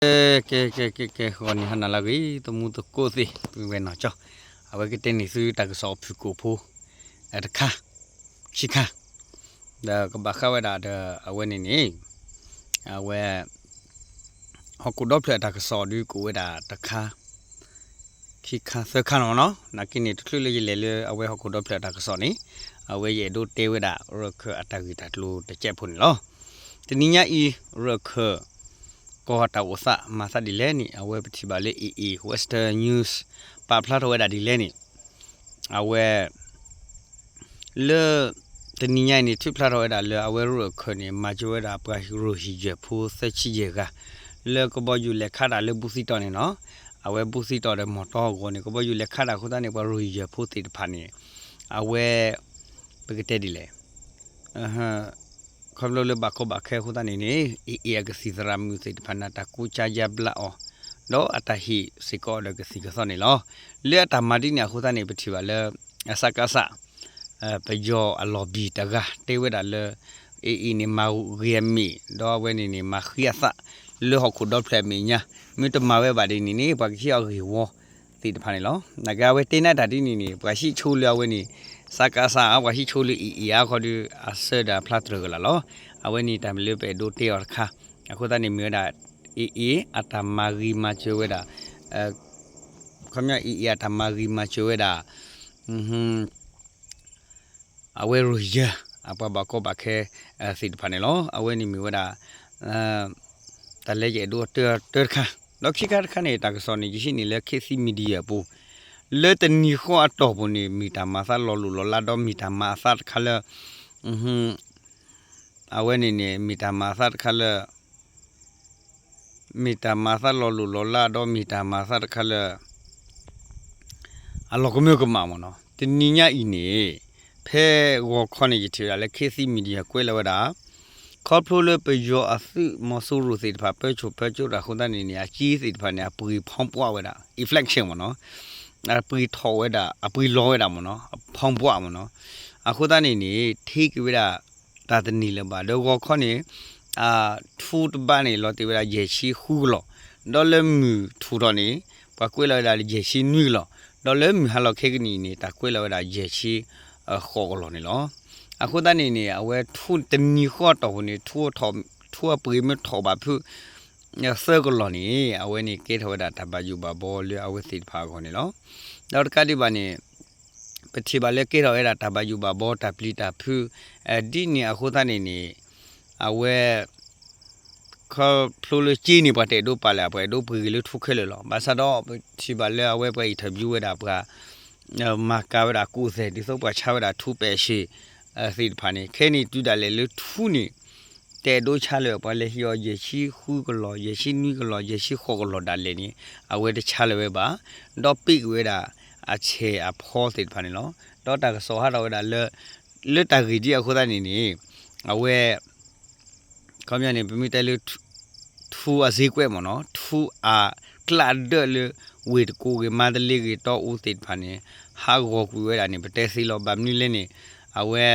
ကဲ ကဲ ကဲ ကဲ ကဲ ဂီၤနံၤဟါနၤလၢအဂ့ၤ သမူသကိးသ့ၣ် ပုၢ်ဝဲၢ်နီၢ်ကၠီ, အဝဲကတဲန့ၢ်သုတၢ်ကစီၣ်ဖုၣ်ကိာ်ဖိ တခါ ခံခါ, ဒီးကဘၣ်ဃးဝဲဒၣ်ဒီးအဝဲန့ၣ်န့ၣ် အဝဲ ဟီၣ်ခိၣ်ဒီဖျၢၣ်အတၢ်ကစီၣ်ဒုးကိးဝဲဒၣ်တခါ ခံခါသၢခါလီၤနီၤ. နာ်က့န့ၣ် တချုးလၢယလဲၤလၢအဝဲဟီၣ်ခိၣ်ဒီဖျၢၣ်အတၢ်ကစီၣ်န့ၣ် အဝဲယအဲၣ်ဒိးတဲဝဲဒၣ် ရခၢၣ်အတၢ်ဂ့ၢ်တၢ်ကျိၤတစဲးဖိန့ၣ်လီၤ. တနံၤညါအံၤ ရခၢၣ် ကီၢ်တၢ်အိၣ်သးမၤသးဒ်လဲၣ်န့ၣ် အဝဲပထံၣ်ဘၣ်လၢ A A Western News ပာ်ဖျါထီၣ်ဝဲဒၣ်ဒ်လဲၣ်န့ၣ် အဝဲ လၢ တနံၤညါအံၤန့ၣ် ထုးဖျါထီၣ်ဝဲဒၣ်လၢအဝဲရခၢၣ်န့ၣ် မၤစၢၤဝဲဒၣ်ပှၤရိဟံၣ်ယၢၢ်ဖိသၢဆံယဲၢ်ဂၤ လၢကဘီယူၤလဲၤခးတၢ်လၢဘူးသံတီၤန့ၣ်နီၤ. အဝဲဘူးသံတီၤဒီးမီၢ်တီအဂီၢ်န့ၣ် ကဘီယူၤလဲၤခးတၢ်အဃိသတးန့ၣ် ပှၤရိဟံၣ်ယၢၢ်ဖိသ့ၣ်တဖၣ်န့ၣ် အဝဲ ပကတဲဒ်လဲၣ် ခီဖျိလၢဘၣ်ကီဘၣ်ခဲအဃိသတးန့ၣ်န့ၣ် AA အကသံၣ်သရၣ်မုၣ်သ့ၣ်တဖၣ်န့ၣ် တၢ်ကူစါယါဘျါအီၤ ဒီးအတၢ်ဟ့ၣ်စ့ၢ်ကီးဒီးကသံၣ်ကသီန့ၣ်လီၤ. လၢအတၢ်မၤဒ်န့ၣ်အဃိသတးန့ၣ် ပထံၣ်ဘၣ်လၢ စကစ ပယီၤအလီၢ်ဘံၣ်တဂၤတဲဝဲဒၣ်လၢ AA န့ၣ် မၤဂ့ၤအမ့ၢ် ဒီးအဝဲန့ၣ်န့ၣ် မၤဃံအသး လၢဟီၣ်ခိၣ်ဒီဖျၢၣ်အမဲာ်ညါ မ့ၢ်တမၤဝဲဘၣ်ဒ်န့ၣ်န့ၣ် ပှၤကဟံးအီၤဂ့ၢ်ဝီသ့ၣ်တဖၣ်န့ၣ်လီၤ. နာ်က့အဝဲတဲနၢ်တၢ်ဒ်န့ၣ်န့ၣ် ပှၤဟံးဆိလၢအဝဲန့ၣ် စကစ ပှၤဟံးဆိလၢ AA အခီဒီး အဆၢဒၣ်ဖျါတြၢၢ်ကလာ်လီၤ. အဝဲန့ၣ်တၢ်မ့ၢ်လၢပအဲၣ်ဒိးတဲအီၤတခါ အဃိသတးန့ၣ်မ့ၢ်ဝဲဒၣ် AA အတၢ်မၤဂ့ၤမၤစၢၤဝဲဒၣ် ခီပညီ AA အတၢ်မၤဂ့ၤမၤစၢၤဝဲဒၣ် အဝဲရိဟံၣ်ယၢၢ် အပှၤဘၣ်ကီဘၣ်ခဲသ့ၣ်တဖၣ်န့ၣ်လီၤ. အဝဲန့ၣ်မ့ၢ်ဝဲဒၣ် တၢ်လၢယအဲၣ်ဒိးတဲတခါ, ဒီးခံခါတခါန့ၣ် တၢ်ကစီၣ်န့ၣ် ယဟံးန့ၢ်လၢ ခေတ်သစ် Media အပူၤ လၢတနံၤဃီအတီၢ်ပူၤန့ၣ် မ့ၢ်တၢ်မၤအသးလီၤလိၢ်လီၤလး ဒီးမ့ၢ်တၢ်မၤအသးတခါလၢ အဝဲန့ၣ်န့ၣ် မ့ၢ်တၢ်မၤအသးတခါလၢ မ့ၢ်တၢ်မၤအသးလီၤလိၢ်လီၤလး ဒီးမ့ၢ်တၢ်မၤအသးတခါလၢ အလီၢ်ကမၢကမၣ်မ့ၢ်နီၤ. တနံၤညါအံၤန့ၣ် ဖဲဂီၤခီန့ၣ် ယထံၣ်ဝဲဒၣ်လၢ ခေတ်သစ် Media ကွဲးလီၤဝဲဒၣ် ခီဖျိလၢပယီၤအသုးမီၤစိရိၤသ့ၣ်တဖၣ် ပၢဆူၣ်ပၢစိးတၢ်အဃိသတးန့ၣ်န့ၣ် အကၠ့သ့ၣ်တဖၣ်န့ၣ် အပှ့ၤဖီပှၢ်ဝဲဒၣ် inflation မ့ၢ်နီၤ, အပှ့ၤထီၣ်ဝဲဒၣ် အပှ့ၤလီၤဝဲဒၣ်မ့ၢ်နီၤ အဖီပှၢ်မ့ၢ်နီၤ. အဃိသတးန့ၣ်န့ၣ် ထံက့ၤဝဲဒၣ် တၢ်တန့ၢ်လၢၤဘၣ် ဒီးဂီၤခီန့ၣ် ထူတဘးန့ၣ် လီၤတ့ၢ်ဝဲဒၣ်ယဲၢ်ဆံဃုကလီၢ်, ဒီးလၢမုၢ်ထူၣ်ထီၣ်န့ၣ် ပှၤကွဲးလီၤဝဲဒၣ်ယဲၢ်ဆံနွံကလီၢ်, ဒီးလၢမုၢ်ဟါလီၤခဲကနံၣ်အံၤန့ၣ် တၢ်ကွဲးလီၤဝဲဒၣ်ယဲၢ်ဆံဃိးကလီၢ်န့ၣ်လီၤ. အဃိသတးန့ၣ်န့ၣ် အဝဲထူတနံၤဃီတီၢ်ပူၤန့ၣ် ထူအပှ့ၤမ့ၢ်ထီၣ်ဘၣ်ဖုး သၢကလီၢ်န့ၣ် အဝဲန့ၣ်ကဲထီၣ်ဝဲဒၣ်တၢ်ဘၣ်ယိၣ်ဘၣ်ဘီလၢအဝဲသ့ၣ်တဖၣ်အဂီၢ်န့ၣ်လီၤ. ဒီးတကးဒံးဘၣ်န့ၣ် ပထံၣ်ဘၣ်လၢကဲထီၣ်ဝဲဒၣ်တၢ်ဘၣ်ယိၣ်ဘၣ်ဘီတၢ်ပျံၤတၢ်ဖုး ဒ်န့ၣ်အဃိသတးန့ၣ်န့ၣ် အဝဲ ခီဖျိလၢကၠ့န့ၣ် ပှၤတအဲၣ်ဒိးပာ်လၢ ပှၤအဲၣ်ဒိးပှ့ၤဂ့ၤလၢထူခဲလၢာ်လီၤ. ဘၣ်ဆၣ်ဒီး ပထံၣ်ဘၣ်လၢအဝဲပှၤ interview ဝဲဒၣ်ပှၤ မၤကၤဝဲဒၣ်ကိးသဲး ဒ်သိးပှၤဆါဝဲဒၣ်ထူပဲာ်ရှ့ၣ် သ့ၣ်တဖၣ်န့ၣ် ခဲန့ၣ် တုၤဒၣ်လဲာ်လၢထူန့ၣ် တအဲၣ်ဒိးဆါလၢၤ ပှၤလဲၤဟ့ၣ်အီၤ ယဲၢ်ဆံဃုကလီၢ် ယဲၢ်ဆံနွံကလီၢ် ယဲၢ်ဆံဃိးကလီၢ်ဒၣ်လဲာ်န့ၣ် အဝဲတဆါလၢၤဝဲဘၣ်, ဒီးပ့ၢ်က့ၤဝဲဒၣ်အဆဲးအဖီသ့ၣ်တဖၣ်န့ၣ်လီၤ. ဒီးတၢ်ကစီၣ်ဟးထီၣ်ဝဲဒၣ်လၢ လၢတၢ်ဂ့ၢ်ဒ်အဃိသတးန့ၣ်န့ၣ် အဝဲ ခီပညီန့ၣ် ပမ့ၢ်တဲလၢ ထူအစ့ကွဲးမ့ၢ်နီၤ ထူအကျးဒၢၣ်လၢ ဝ့ၢ်တကူးဂ့ၤ မါတလ့ဂ့ၤ တီအူသ့ၣ်တဖၣ်န့ၣ် ဟးဂီၤကွံာ်ဝဲဒၣ်န့ၣ် ပတဲသ့လီၤ. ဘၣ်မနုၤလဲၣ်န့ၣ် အဝဲ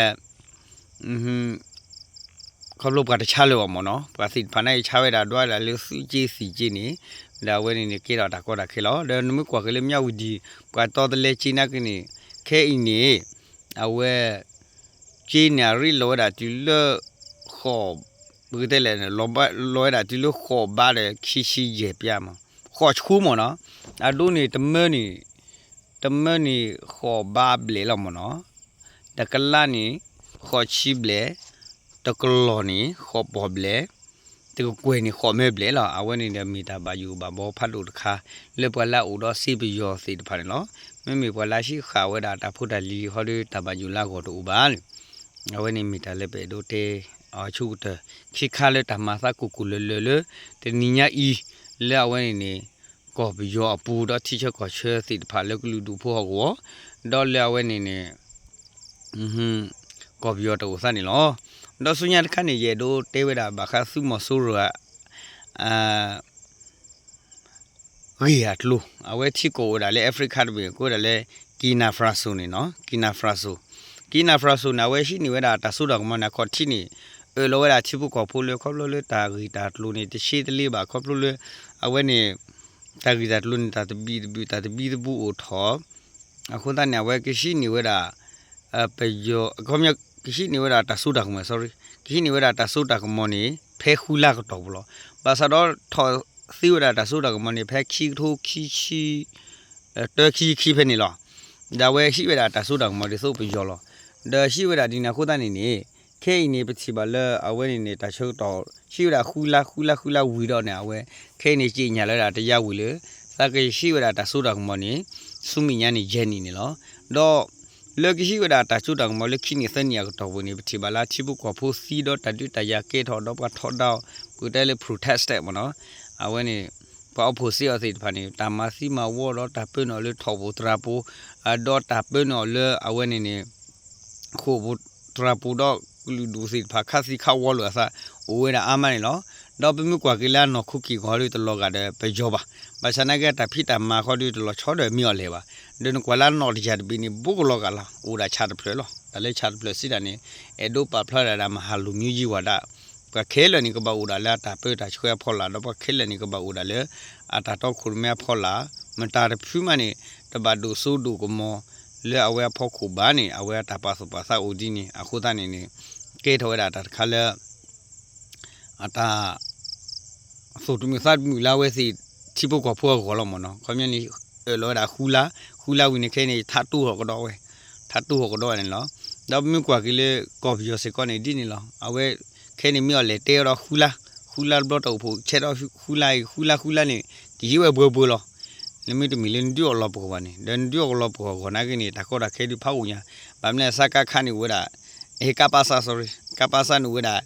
ခီဖျိပှၤတဆါလၢၤဘၣ်မ့ၢ်နီၤ ပှၤသ့ၣ်တဖၣ်န့ၣ် ဆါဝဲဒၣ်ဒွးဒၣ်လၢသုးကၠ့သံၣ်ကၠ့န့ၣ် ဒီးအဝဲန့ၣ်န့ၣ် ကဲထီၣ်တၢ်ကီတၢ်ခဲလီၤ. ဒီးနမ့ၢ်ကွၢ်က့ၤလၢ မြဝတီ ပှၤတီတလဲကၠ့နာ်က့န့ၣ် ခဲအံၤန့ၣ် အဝဲ ကၠ့န့ၣ် အရ့လီၤဝဲဒၣ်တုၤလၢ ဃိး ပကတဲလဲၣ် လီၤဝဲဒၣ်တုၤလၢဃိးဘးဒီးခံဆံယဲၢ်ပျါမး ဃိးဆူမ့ၢ်နီၤ အဒိန့ၣ် တမၢန့ၣ် တမၢန့ၣ်ဃိးဘးဘျဲၣ်လီၤမ့ၢ်နီၤ တကလးန့ၣ် ဃိးဆံဘျဲၣ် တကလီၢ်န့ၣ် ဃိးပီၢ်ဘျဲၣ် တကကွဲၢ်န့ၣ် ဃိးမၢဘျဲၣ်လီၤ. အဝဲန့ၣ်ဒီးမ့ၢ်တၢ်ဘၣ်ယိၣ်ဘၣ်ဘီဖးဒိၣ်တခါ လၢပှၤလၢအအိၣ်ဒီးစ့ပယီၤသ့ၣ်တဖၣ်န့ၣ်လီၤ. မ့မ့ၢ်ပှၤလၢဟံးဃာ်ဝဲဒၣ်တၢ်ဖိတၢ်လံၤဃီဒီး တၢ်ဘၣ်ယိၣ်လၢအဂီၢ်တအိၣ်ဘၣ်န့ၣ် အဝဲန့ၣ်မ့ၢ်တၢ်လၢပအဲၣ်ဒိးတဲအီၤဆူကတၢၢ် ခံခါလၢတၢ်မၤသးကိၢ်ကိၢ်လၢၤလၢၤလၢ တနံၤညါအံၤ လၢအဝဲန့ၣ်န့ၣ် ကီၢ်ပယီၤအပူၤ ဒီးထံဆၢကီၢ်ဆၢသ့ၣ်တဖၣ်လၢကလုာ်ဒူၣ်ဖိဟီၣ်ကဝီၤ ဒီးလၢအဝဲန့ၣ်န့ၣ် ကီၢ်ပယီၤတၢ်အိၣ်သးန့ၣ်လီၤ. ဒီးဆူညါတခါန့ၣ် ယအဲၣ်ဒိးတဲဝဲဒၣ်ဘၣ်ဃးသုးမီၤစိရိၤ ဂ့ၢ်အကျိၤ အဝဲထံကီၢ်အိၣ်ဝဲဒၣ်လၢ Africa တဘ့ၣ် ကိးဝဲဒၣ်လၢ Kina Faso န့ၣ်နီၤ Kina Faso Kina Faso န့ၣ် အဝဲဟံးန့ၢ်ဝဲဒၣ်တၢ်စိတၢ်ကမီၤန့ၣ် အခီၣ်ထံးန့ၣ် အဝဲအၢၣ်လီၤဝဲဒၣ်ထံဖိကီၢ်ဖိလၢ ခီဖျိလၢတၢ်ဂ့ၢ်တၢ်ကျိၤန့ၣ် တရှဲတလ့ဘၣ် ခီဖျိလၢ အဝဲန့ၣ် တၢ်ဂ့ၢ်တၢ်ကျိၤန့ၣ် တၢ်သဘံၣ်သဘုၣ် တၢ်သဘံၣ်သဘုၣ်အိၣ်ထီၣ် အဃိသတးန့ၣ် အဝဲကဟံးန့ၢ်ဝဲဒၣ် ပယီၤ ခီပညီ ကဟံးန့ၢ်ဝဲဒၣ်တၢ်စိတၢ်ကမီၤ sorry ကဟံးန့ၢ်ဝဲဒၣ်တၢ်စိတၢ်ကမီၤန့ၣ် ဖဲဃုလါကတီၢ်ပူၤလီၤ. ဘၣ်ဆၣ်ဒီးထီၣ်သ့ဝဲဒၣ်တၢ်စိတၢ်ကမီၤန့ၣ် ဖဲခံကထိခံဆံ တၢ ခံဆံခံဖဲန့ၣ်လီၤ. ဒီးအဝဲဟံးဝဲဒၣ်တၢ်စိတၢ်ကမီၤဒ်သိးပယီၤလီၤ. ဒီးဟံးဝဲဒၣ်ဒ်န့ၣ်အဃိသတးန့ၣ်န့ၣ် ခဲအံၤန့ၣ် ပထံၣ်ဘၣ်လၢအဝဲန့ၣ်န့ၣ် တၢ်ဆၢကတီၢ် ဟံးဝဲဒၣ်ဃုလါ ဃုလါ ဃုလါဝံၤဒီးန့ၣ် အဝဲ ခဲအံၤန့ၣ် ကြေညာလၢဒၣ်တယါဝံၤလၢ သးကဟံးဝဲဒၣ်တၢ်စိတၢ်ကမီၤန့ၣ် ဆူမဲာ်ညါန့ၣ် ယဲၢ်နံၣ်န့ၣ်လီၤ. ဒီး လၢကဟံးဝဲဒၣ်တၢ်စိတၢ်ကမီၤလၢခံနံၣ်သၢနံၣ်အကတီၢ်ပူၤန့ၣ် ပထံၣ်ဘၣ်လၢထံဖိကီၢ်ဖိသံဒီးတၢ်ဒုးတၢ်ယၤကဲထီၣ်ဒီးပှၤထီဒါ ပကတဲလၢ protest မ့ၢ်နီၤ အဝဲန့ၣ် ပှၤအိၣ်ဖှိၣ်စ့အီၤသ့ၣ်တဖၣ်န့ၣ် တၢ်မၤသံမၤဝီဒီးတၢ်ပၢနုာ်အီၤလၢထီၣ်ပူၤသရၣ်ပူၤ ဒီးတၢ်ပၢနုာ်အီၤလၢအဝဲန့ၣ်န့ၣ် ဃိာ်ပူၤသရၣ်ပူၤဒီးကလုာ်ဒူၣ်သ့ၣ်တဖၣ် ခးသံခးဝီလိာ်အသး အိၣ်ဝဲဒၣ်အါမးန့ၣ်လီၤ. ဒီးပမ့ၢ်ကွၢ်က့ၤလၢအနီၢ်ခိက့ၢ်ဂီၤဒုးတလီၤဂာ်ဒီးပယီၤဘၣ်. ဘၣ်ဆၣ်နာ်က့တၢ်ဖံးတၢ်မၤခီဒုးတလီၤဆီဒီးမ့ၢ်အီၤလဲၣ်ဘၣ်. ဒီးနကွၢ်လၢအနီၢ်တယၢ်တဘ့ၣ်န့ၣ် ဘူးကလီၤဂာ်လီၤ. အိၣ်ဒၣ်ဆၣ်တဖျၢၣ်လီၤ. တၢ်လၢဆၣ်တဖျၢၣ်စံးဒၣ်န့ၣ် အဲၣ်ဒိးပာ်ဖျါဒၣ်ဒၣ်မဟာလူမျိုးကြီးဝါဒ ပှၤခဲလၢာ်န့ၣ် ကဘၣ်အိၣ်ဒၣ်လၢအတၢ်ပၢတၢ်ဆှၢအဖီလာ် ဒီးပှၤခဲလၢာ်န့ၣ် ကဘၣ်အိၣ်ဒၣ်လၢ အတၢ်တီခိၣ်ရိၣ်မဲအဖီလာ် မတၤတဖုမးန့ၣ် တဘၣ်ဒိၣ်စိဒိၣ်ကမီၤ လၢအဝဲအဖီခိၣ်ဘၣ်န့ၣ် အဝဲအတၢ်ပာ်သူၣ်ပာ်သးအိၣ်ဒ်န့ၣ် အဃိသတးန့ၣ်န့ၣ် ကဲထီၣ်ဝဲဒၣ်တၢ်တခါလၢ အတၢ် သူၣ်တမုာ်သးတမုာ်လၢအဝဲသ့ၣ်ထံဖိကီၢ်ဖိအဂီၢ်လီၤမ့ၢ်နီၤ. ခီပညီန့ၣ် အၢၣ်လီၤဝဲဒၣ်ဃုလါ, ဃုလါဝံၤန့ၣ်ခဲအံၤန့ၣ် ထးတူၢ်ထီၣ်ကဒီးဝဲ, ထးတူၢ်ထီၣ်ကဒီးဝဲန့ၣ်လီၤ. ဒီးပမ့ၢ်ကွၢ်က့ၤလၢကီၢ်ပယီၤစ့ၢ်ကီးန့ၣ် ဒ်န့ၣ်လီၤ. အဝဲ ခဲအံၤန့ၣ်မ့ၢ်အီၤလဲၤတဲဝဲဒီးဃုလါ, ဃုလါတဘျီတၢ်အိၣ်ဖှိၣ်ဆဲးဒီးဃုလါအံၤ ဃုလါဃုလါန့ၣ် တယံာ်ဝဲဘှဲဘှဲလီၤ. နမ့ၢ်တမ့ၢ်လၢနဒုးအီၣ်လီၤပှီၢ်ဘၣ်န့ၣ် ဒီးနဒုးအီၣ်လီၤပှီၢ်အဂီၢ်နာ်က့န့ၣ် တၢ်ကီတၢ်ခဲဒုးဖးအိၣ်ညါ, ဘၣ်မနုၤလဲၣ် စကခ န့ၣ်အိၣ်ဝဲဒၣ် ဟဲ ကပစ sorry ကပစ န့ၣ်အိၣ်ဝဲဒၣ်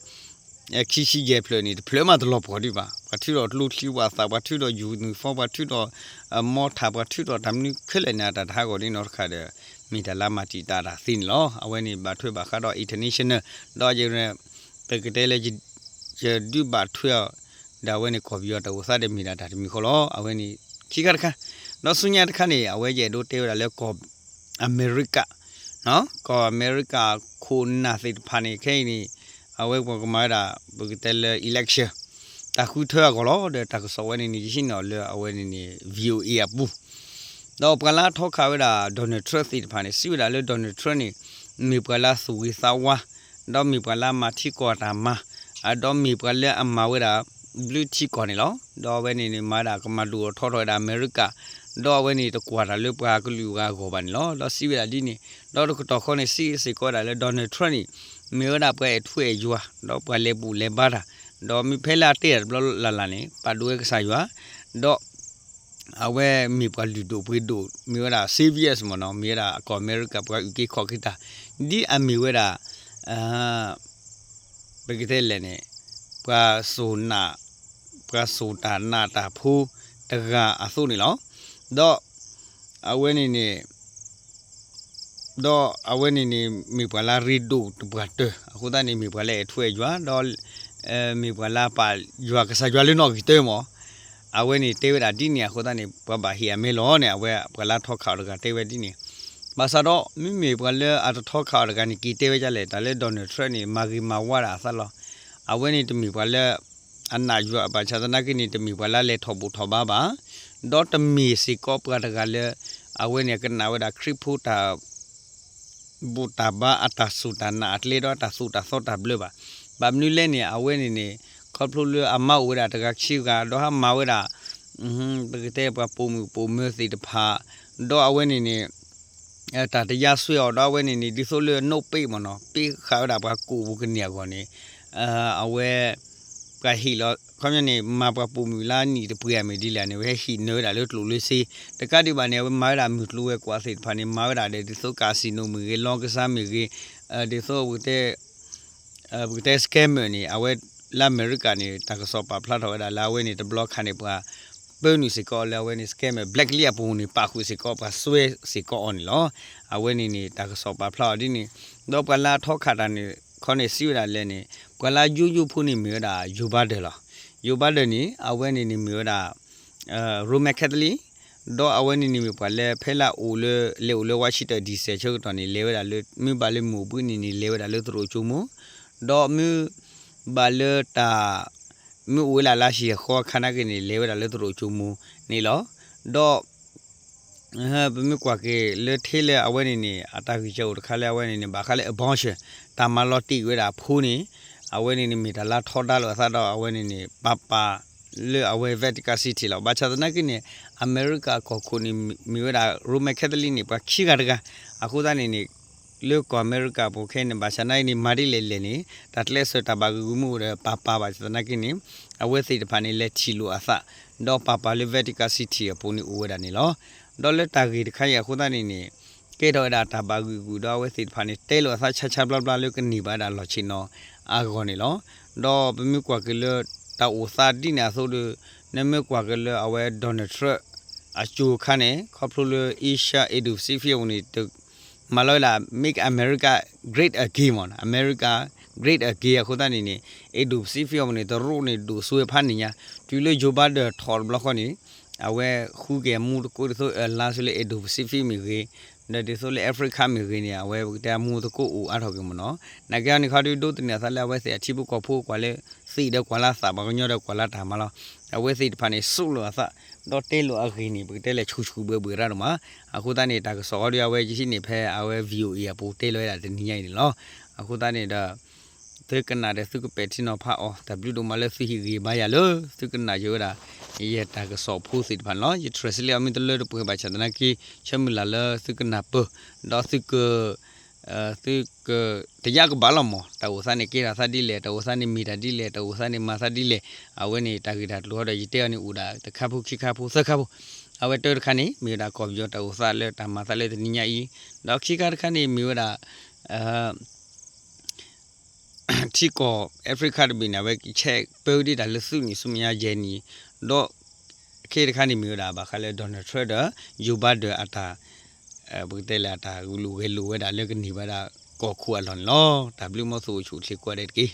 ခံဆံယဲၢ်ဖျၢၣ်န့ၣ် တဖျၢၣ်မးတလီၤပှီၢ်ဒံးဘၣ်. ပှၤထုးထီၣ်ကျိချံဝၣ်သၣ်, ပှၤထုးထီၣ်ယူၤနုာ်ဖီ, ပှၤထုးထီၣ် မီထၣ်, ပှၤထုးထီၣ်တၢ်မနုၤခဲလၢာ်န့ၣ် အတၢ်တဟးဂီၤဒ်နီတခါဒီး မ့ၢ်တၢ်လၢမၤတံာ်တာ်တၢ်သ့န့ၣ်လီၤ. အဝဲန့ၣ်ဘၣ်ထွဲဘၣ်ဃးဒီး international ဒီးယ ပကတဲလၢ ယဒုးဘၣ်ထွဲအီၤ ဒီးအဝဲန့ၣ်ကီၢ်ပယီၤတၢ်အိၣ်သးဒီးမ့ၢ်ဒၣ်တၢ်တမံၤဃီလီၤ. အဝဲန့ၣ် ခံခါတခါ, ဒီးဆူညါတခါန့ၣ် အဝဲယအဲၣ်ဒိးတဲဝဲဒၣ်လၢကီၢ် အမဲရကၤ ကီၢ်အမဲရကၤခိၣ်နၢ်သ့ၣ်တဖၣ်န့ၣ် ခဲအံၤန့ၣ် အဝဲပှၤကမၤဝဲဒၣ် ပကတဲလၢ election တၢ်ဃုထၢအဂီၢ်လီၤ. ဒီးတၢ်ကစီၣ်ဝဲန့ၣ်န့ၣ် ယဟံးန့ၢ်အီၤလၢအဝဲန့ၣ်န့ၣ် VOA အပူၤ ဒီးပှၤလၢအထီခးဝဲဒၣ် Donald Trump သ့ၣ်တဖၣ်န့ၣ် စံးဝဲဒၣ်လၢ Donald Trump န့ၣ် မ့ၢ်ပှၤလၢသူၣ်ဂ့ၤသးဝါ, ဒီးမ့ၢ်ပှၤလၢအမၤထံကီၢ်အတၢ်မၤ, ဒီးမ့ၢ်ပှၤလၢအမၤဝဲဒၣ် ဘျုးထံကီၢ်န့ၣ်လီၤ. ဒီးအဝဲန့ၣ်န့ၣ် မၤဝဲဒၣ်ကမၤဒိၣ်ထီထီၣ်ဝဲဒၣ်အမဲရကၤ, ဒီးအဝဲန့ၣ်တကွၢ်တၢ်လၢပှၤကလုာ်ဂၤအဂီၢ်ဘၣ်န့ၣ်လီၤ. ဒီးစံးဝဲဒၣ်ဒ်န့ၣ်, ဒီးတကတီၢ်ဃီန့ၣ် စံးစ့ၢ်ကီးဝဲဒၣ်လၢ Donald Trump န့ၣ် မ့ၢ်ဝဲဒၣ်ပှၤအဲၣ်ထူအဲၣ်ယွၤ, ဒီးပှၤလဲၤဘူၣ်လဲၤဘါတၢ်, ဒီးမ့ၢ်ဖဲလၢအတဲတၢ်တဘျီလၢ်လၢ်န့ၣ် ပာ်ဒိၣ်ဝဲကစၢ်ယွၤ, ဒီး အဝဲမ့ၢ်ပှၤလုၢ်ဒိၣ်ပှ့ၤဒိၣ် မ့ၢ်ဝဲဒၣ် Saviors မ့ၢ်နီၤ, မ့ၢ်ဝဲဒၣ်အကီၢ်အမဲရကၤ ပှၤအုၣ်က့ၤခီၣ်က့ၤတၢ်, ဒ်အမ့ၢ်ဝဲဒၣ် ပကတဲလဲၣ်န့ၣ် ပှၤစိာ်နး ပှၤစိာ်တၢ်နးတၢ်ဖိတဂၤအသိးန့ၣ်လီၤ. ဒီး အဝဲန့ၣ်န့ၣ် ဒီးအဝဲန့ၣ်န့ၣ် မ့ၢ်ပှၤလၢအရ့ဒိၣ်တပှၤတၢၢ်, အဃိသတးန့ၣ် မ့ၢ်ပှၤလၢအအဲၣ်ထူအဲၣ်ယွၤ, ဒီး မ့ၢ်ပှၤလၢအပာ်ယွၤကစၢ်ယွၤလၢနီၣ်ဂံၢ်တၢမး, အဝဲန့ၣ်တဲဝဲဒၣ်ဒ်န့ၣ် အဃိသတးန့ၣ် ပှၤဘၣ်ဟ့ၣ်အမဲလီၤန့ၣ် အဝဲပှၤလၢထီခးအီၤတဂၤတဲဝဲဒ်န့ၣ်, ဘၣ်ဆၣ်ဒီး မ့မ့ၢ်ပှၤလၢအတထီခးအီၤတဂၤန့ၣ် က့ၤတဲဝဲဒ်လဲၣ် တၢ်လၢ Donald Trump န့ၣ် မၤဂ့ၤမၤဝါဒၣ်အသးလီၤ. အဝဲန့ၣ်တမ့ၢ်ပှၤလၢ အနာ်ယွၤအဘၣ်ဆၣ်သနာ်က့န့ၣ် တမ့ၢ်ပှၤလၢလဲၤထီၣ်ဘူၣ်ထီၣ်ဘါဘၣ်, ဒီးတမ့ၢ်စ့ၢ်ကီးပှၤတဂၤလၢ အဝဲန့ၣ်ကနၣ်ဝဲဒၣ်ခရံာ်ဖိတၢ် ဘူၣ်တၢ်ဘါအတၢ်စူၢ်တၢ်နာ်အကျဲဒီးအတၢ်သိၣ်တၢ်သီတၢ်ဘျၢဘၣ်. ဘၣ်မနုၤလဲၣ်န့ၣ် အဝဲန့ၣ်န့ၣ် ခီဖျိလၢအမါအိၣ်ဝဲဒၣ်တဂၤခံဂၤ ဒီးဟးမၤဝဲဒၣ် ပကတဲပှၤပိာ်မုၣ်ပိာ်မၢၤသ့ၣ်တဖၣ်, ဒီးအဝဲန့ၣ်န့ၣ် တၢ်တရားစွဲအီၤ ဒီးအဝဲန့ၣ်န့ၣ် ဒ်သိးလၢ no pay မ့ၢ်နီၤ ပ့ဃာ်ဝဲဒၣ်ပှၤကိးပူၤကန့ၢ်အဂီၢ်န့ၣ် အဝဲ ပှၤဟ့ၣ်လီၤ ခီပညီန့ၣ် မၤပှၤပိာ်မုၣ်လၢအနံၣ်တပှဲၤအမ့ၢ်ဒ်လဲၣ်န့ၣ် ဝဲဟ့ၣ်နၢၤဝဲဒၣ်လၢကျိၣ်လၢစ့, တကးဒံးဘၣ်န့ၣ် အဝဲမၤဝဲဒၣ်မုၢ်ကျိၤဝဲၤကွာ်သ့ၣ်တဖၣ်န့ၣ် မၤဝဲဒၣ်ဒီး ဒ်သိး casino မ့ၢ်ဂ့ၤ လောင်းကစား မ့ၢ်ဂ့ၤ, ဒ်သိးပကတဲ ပကတဲ scammer န့ၣ် အဝဲလၢအမဲရကၤန့ၣ် တၢ်ကစီၣ်ပာ်ဖျါထီၣ်ဝဲဒၣ်လၢအဝဲန့ၣ်တဘျီခါန့ၣ် ပှၤပၢနုာ်စ့ၢ်ကီးလၢအဝဲန့ၣ် scammer blacklist အပူၤန့ၣ် ပာ်ဃုာ်စ့ၢ်ကီး ပှၤစွဲစ့ၢ်ကီးအီၤန့ၣ်လီၤ. အဝဲန့ၣ်န့ၣ် တၢ်ကစီၣ်ပာ်ဖျါအီၤဒ်န့ၣ်, ဒီးပှၤလၢအထီခးတၢ်န့ၣ် ခီန့ၣ်စံးဝဲဒၣ်လဲၣ်န့ၣ် ပှၤလၢအယိယိဖိန့ၣ်မ့ၢ်ဝဲဒၣ် Joe Biden လီၤ. Joe Biden န့ၣ် အဝဲန့ၣ်န့ၣ်မ့ၢ်ဝဲဒၣ် Roman Catholic ဒီးအဝဲန့ၣ်န့ၣ်မ့ၢ်ပှၤလၢဖဲလၢအအိၣ်လၢ လဲၤအိၣ်လၢ Washington D C ဆၢကတီၢ်န့ၣ် လဲၤဝဲဒၣ်လၢ မ့ၢ်ဘၣ်လၢမုၢ်အိၣ်ဘှံးနံၤန့ၣ် လဲၤဝဲဒၣ်လၢသရိာ်ကၠိမိၣ်, ဒီးမ့ၢ် ဘၣ်လၢတၢ် မ့ၢ်အိၣ်ဝဲဒၣ်လါဟံၣ်အဃီအခါနာ်က့န့ၣ် လဲၤဝဲဒၣ်လၢသရိာ်ကၠိမူန့ၣ်လီၤ. ဒီး ပမ့ၢ်ကွၢ်က့ၤလၢထဲလၢအဝဲန့ၣ်န့ၣ် အတၢ်ဂံၢ်စၢ်အိၣ်တခါလၢအဝဲန့ၣ်န့ၣ် ဘၣ်ဃးလၢ abortion တၢ်မၤလီၤတံၢ်ဝဲဒၣ်အဖိန့ၣ် အဝဲန့ၣ်န့ၣ်မ့ၢ်တၢ်လၢထီဒါလိာ်အသးဒီး အဝဲန့ၣ်န့ၣ် ပၤပၤလၢအဝဲ Vatican City လီၤ. ဘၣ်ဆၣ်သနာ်က့န့ၣ် အမဲရကၤကီၢ်ခိၣ်န့ၣ် မ့ၢ်ဝဲဒၣ် Roman Catholic န့ၣ် ပှၤခံဂၤတဂၤ အဃိသတးန့ၣ်န့ၣ် လၢကီၢ်အမဲရကၤပူၤခဲအံၤန့ၣ် ဘၣ်ဆၣ်နာ်က့န့ၣ် မၤဒ်လဲၣ်လဲၣ်န့ၣ် တၢ်ကျဲးစၢးတၢ်ဘၣ်ဂံာ်ဂူာ်မ့ၢ်အိၣ်ဒီး ပၤပၤဘၣ်ဆၣ်သနာ်က့န့ၣ် အဝဲသ့ၣ်တဖၣ်န့ၣ် လဲၤထံၣ်လိာ်အသး ဒီးပၤပၤလၢ Vatican City အပူၤန့ၣ်အိၣ်ဝဲဒၣ်န့ၣ်လီၤ. ဒီးလၢတၢ်ဂ့ၢ်တခါအံၤအဃိသတးန့ၣ်န့ၣ် ကဲထီၣ်ဝဲဒၣ်တၢ်ဘၣ်ဂံာ်ဂူာ်ဒီးအဝဲသ့ၣ်တဖၣ်န့ၣ် တဲလိာ်အသးဆါဆါဘျါဘျါလၢကန့ၢ်ဘၣ်ဝဲဒၣ်လီၢ်ဆ့ၣ်နီၤအဂီၢ်န့ၣ်လီၤ. ဒီးပမ့ၢ်ကွၢ်က့ၤလၢ တၢ်အိၣ်သးဒ်န့ၣ်အသိးဒီး နမ့ၢ်ကွၢ်က့ၤလၢအဝဲ Donald Trump အစိၤအခါန့ၣ် ခီဖျိလၢ Asia Indo-Pacific အပူၤန့ၣ် မၤလီၤဝဲဒၣ် Make America Great Again မ့ၢ် America Great Again အဃိသတးန့ၣ်န့ၣ် Indo-Pacific အပူၤန့ၣ် တရူးန့ၣ်ဒိၣ်စိဝဲဖးန့ၣ်ညါ တုၤလၢ Joe Biden ထီၣ်တဘျီဃီန့ၣ် အဝဲဃုက့ၤအမူသကိးဒ်သိး အလါ ဆူလၢ Indo-Pacific မ့ၢ်ဂ့ၤ, ဒီးဒ်သိးလၢ Africa မ့ၢ်ဂ့ၤန့ၣ် အဝဲပကတဲအမူသကိးအိၣ်အါထီၣ်က့ၤမ့ၢ်နီၤ. နာ်က့အီၤန့ၣ်ခီဒုးဒိးသန့ၤအသးလၢအဝဲသ့ၣ်အထံဖိကီၢ်ဖိကွၢ်လၢ သ့ၣ်ဒီးကွၢ်လၢသး ပှၤကညီဒီးကွၢ်လၢတၢ်မၤလီၤ. အဝဲသ့ၣ်တဖၣ်န့ၣ် စိးလိာ်အသး ဒီးတဲလိာ်အဂ့ၢ်န့ၣ် ပကတဲလဲၤဆူၣ်ဆူၣ်ဘှဲဘှဲရၣ်ဒိၣ်မး. အဃိသတးန့ၣ် တၢ်ကစီၣ်ဃီဒုးအဝဲယဟံးန့ၢ်ဖဲအဝဲ VOA အပူၤတဲလီၤဝဲဒၣ်တနံၤညါအံၤန့ၣ်လီၤ. အဃိသတးန့ၣ်ဒီး သုကနၣ်ဒီး သုကပဲာ်ထံနီၤဖးအီၤ တၢ်ဘျုးဒိၣ်မးလၢသုဟ့ၣ်ဂံၢ်ဘါယၤလၢ သုကနၣ်ယဝဲဒၣ် ယတၢ်ကစီၣ်ဖိသ့ၣ်တဖၣ်န့ၣ်လီၤ. ယ translate အီၤမ့ၢ်တလၢတပှဲၤဘၣ်ဆၣ်သနာ်က့ ဆၢမုၢ်လၢ်လၢသုကနၢ်ပၢၢ် ဒီးသုက သုက တယာ်ကဘၣ်လီၤမး တၢ်အိၣ်သးန့ၣ်ကဲထီၣ်သးဒ်လဲၣ်, တၢ်အိၣ်သးန့ၣ်မ့ၢ်တၢ်ဒ်လဲၣ်, တၢ်အိၣ်သးန့ၣ်မၤသးဒ်လဲၣ်, အဝဲန့ၣ်တၢ်ဂ့ၢ်တၢ်ကျိၤဒီး ယတဲအီၤန့ၣ်အိၣ်ဒၣ် တခါဖိခံခါဖိသၢခါဖိ, အဝဲတၢ်တခါန့ၣ် မ့ၢ်ဝဲဒၣ်ကီၢ်ပယီၤတၢ်အိၣ်သးလၢတၢ်မၤသးလၢတနံၤညါအံၤ, ဒီးခံခါတခါန့ၣ် မ့ၢ်ဝဲဒၣ် ထံကီၢ် Africa တဘ့ၣ်န့ၣ် အဝဲကဆဲးပၢဒံးတၢ်လၢသုးနံၣ်ဆူမဲာ်ညါယဲၢ်နံၣ်, ဒီး ခဲတခါန့ၣ်မ့ၢ်ဝဲဒၣ် ဘၣ်ဃးလၢ Donald Trump ဒီး Joe Biden အတၢ် ပကတဲလၢအတၢ်ဂုာ်လိာ်ဂဲၤလိာ်ဝဲဒၣ်လၢကန့ၢ်ဘၣ်ဒၣ်ကီၢ်ခိၣ်အလီၢ်န့ၣ်လီၤ. တၢ်ဘျုးမ်သုအိၣ်ဆူၣ်အိၣ်ချ့ကိးဂၤဒဲးတက့ၢ်.